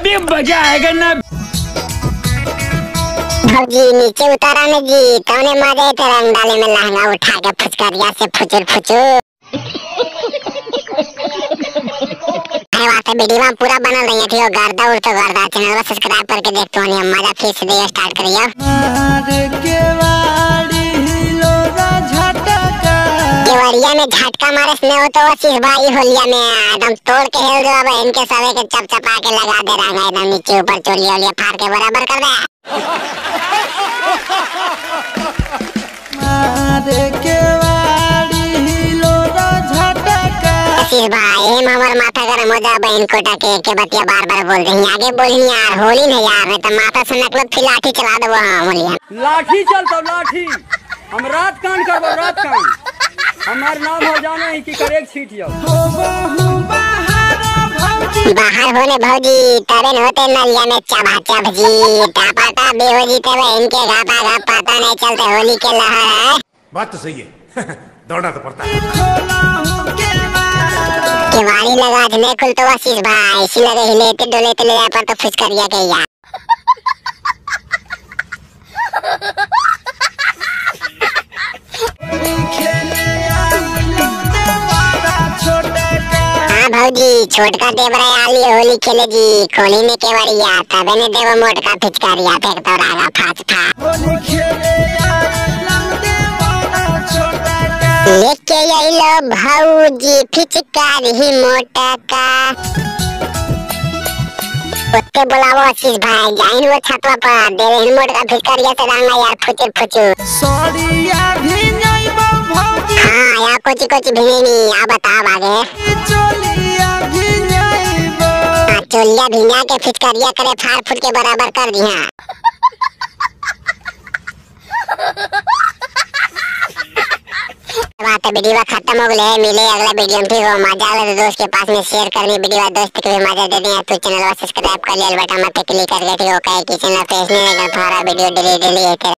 अभी मजा आएगा ना। भौजी नीचे उतारा ने जी, तौने मजे ते रंग डाले में लहंगा उठा के फुचकरिया से फुचुर फुचुर। वीडियो में पूरा बनल रही थी गर्दा उड़ तो गर्दा। चैनल को सब्सक्राइब करके देखते हो मजा फिर से स्टार्ट करियो। केवड़िया में झटका मारे से हो तो आशीष भाई होलिया में एकदम तोड़ के हेल दो। अब इनके सबे के चपचपा के लगा दे रहा है एकदम नीचे ऊपर चोलिया ओलिया फाड़ के बराबर कर दे। भाई हम हमार माथा गरम हो जा बहन कोटा के बतिया बार बार बोल रही आगे बोल यार होली नहीं यार, नहीं तो माथा से नकलो फिर लाठी चला देबो हम होलिया। लाठी चलतो लाठी, हम रात कान करबो रात कान, हमार नाम हो जाना है कि करेक छीट यो। बाहर होने भौजी तबे न होते नलिया में चबा चब जी टापाटा बेहोजी तबे इनके घापा घाप पता नहीं चलते होली के लहर है। बात तो सही है दौड़ना तो पड़ता है। केवाड़ी लगा के नहीं खुल तो आशीष भाई इसी लगे हिले डोले ले पर तो फुचकरिया के यार। हाँ भौजी छोटका देवरा आली होली खेले जी खोली में केवड़िया तबे ने देव मोटका फिचकारिया फेंक तो रागा फाच फा। लेके आइलो भौजी फिचकारी मोटका। ओते बोलावो आशीष भाई जाइन वो छतवा पर देवे मोटका फिचकारिया से रंगा यार फुचुर फुचुर। हाँ यार कोची कोची भिंगेनी आ बताओ आगे। चोलिया भिंगा के फिचकारिया करे फाड़ फूट के बराबर कर दिया। बात वीडियो खत्म हो गए, मिले अगला वीडियो में फिर। वो मजा आवे तो दोस्त के पास में शेयर करनी वीडियो, दोस्त को भी मजा दे दें। तो चैनल को सब्सक्राइब कर लिया बटन पे क्लिक करके ठीक हो कि चैनल पे इसने वीडियो डेली डेली।